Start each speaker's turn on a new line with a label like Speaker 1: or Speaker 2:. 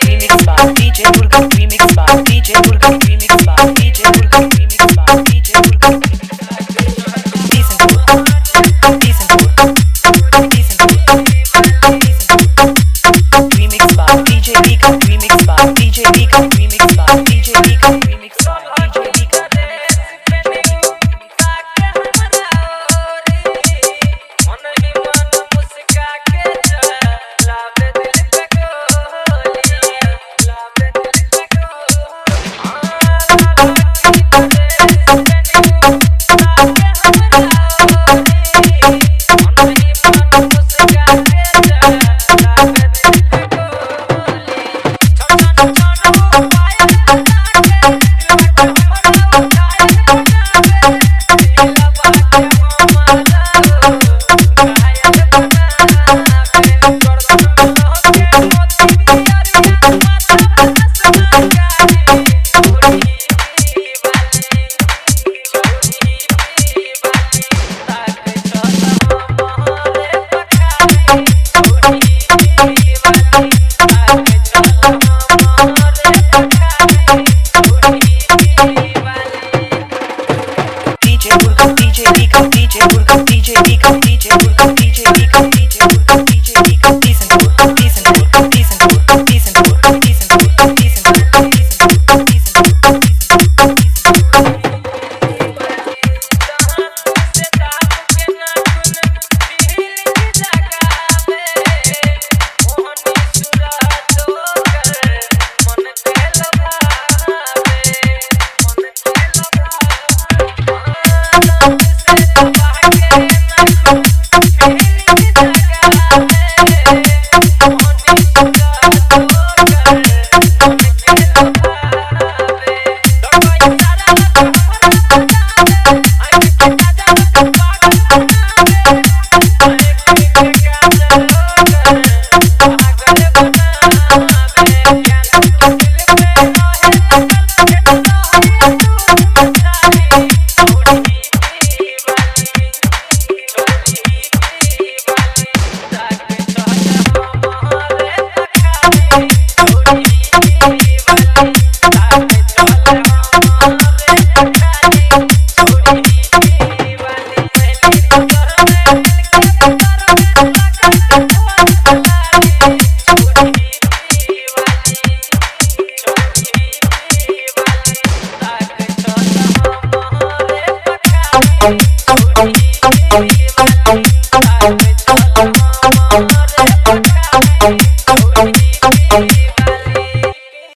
Speaker 1: Remix by DJ Durga, Remix by DJ Durga, Remix by DJ Durga, Remix by DJ Durga. Decent, decent, decent, decent. Remix by DJ Vika, Remix by DJ Vika, Remix by DJ Vika, Remix by DJ Vika. DJ Durga, DJ Vika, DJ Durga, DJ Vika, DJ Durga, DJ Vika, DJ Durga, DJ Vika. Decent, decent, decent, decent, decent, decent, decent, decent, decent, decent.
Speaker 2: Bye.